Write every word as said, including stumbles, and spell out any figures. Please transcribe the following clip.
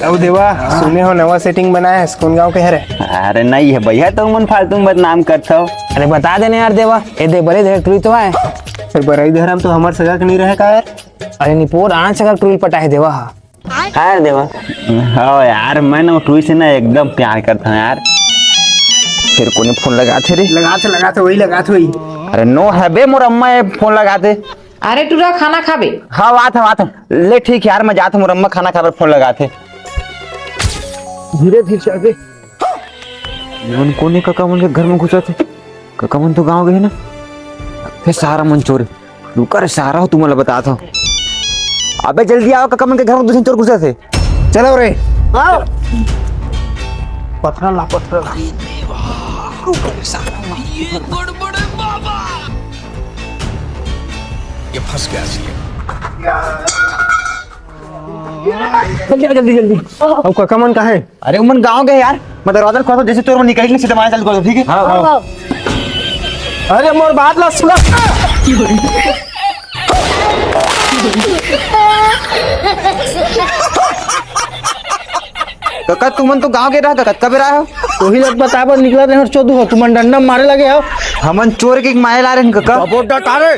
अउ देवा, सुने हो नवा सेटिंग बनाए हस, कोन गांव के हरे? अरे नहीं है भैया, तुमन फालतू में बदनाम करत हो। अरे बता देना यार देवा, ए दे बड़े धर टुरी तो आए। फिर बरई धरम तो हमर सगा के नहीं रहे का यार? अरे निपोर आन सगा टुरी पटा है देवा हा। हाँ यार देवा। हाँ यार, मैं ना टुरी से ना एकदम प्यार करता हूँ यार। फिर कोने फोन लगाथे रे? लगाथे, लगाथे, वही लगाथे, वही। अरे नो है बे, मोर अम्मा ये फोन लगाथे। अरे टुरा, खाना खाबे? हाँ, आत हँव, आत हँव। ले ठीक है यार, मैं जात हँव, मोर अम्मा खाना खाबे, फोन लगाथे। धीरे धीरे चल बे। ये मन कोने कका मन के घर में घुसत हे? कका मन तो गाँव गए हे ना। फिर सारा मन चोर। रुका रे सारा हो, तुमला बतात हँव। अबे जल्दी आओ, कका मन के घर में दू झन चोर घुसत हे। चलो रे। आओ। पथरा ला, पथरा ला। ये फंस गया सी। जल्दी आ, जल्दी, जल्दी। अब काका मन कहाँ हे? अरे, उमन गाँव गए यार। मैं दरवाजा खोलता हूँ, जैसे चोर मन निकलेंगे, सीधा मारे चालू कर दो, ठीक है? हाँ, हाँ। अरे, मोर बात ला सुना। कका, तुमन तो गाँव गए रहा, कतका बेर आए हो? वही लग बताए बर निकला रहे हो, चोदू हो, तुमन डंडा मारे लगे हो। हमन चोर के मारे ला रहे हैं, कका। अब वो डटा रे।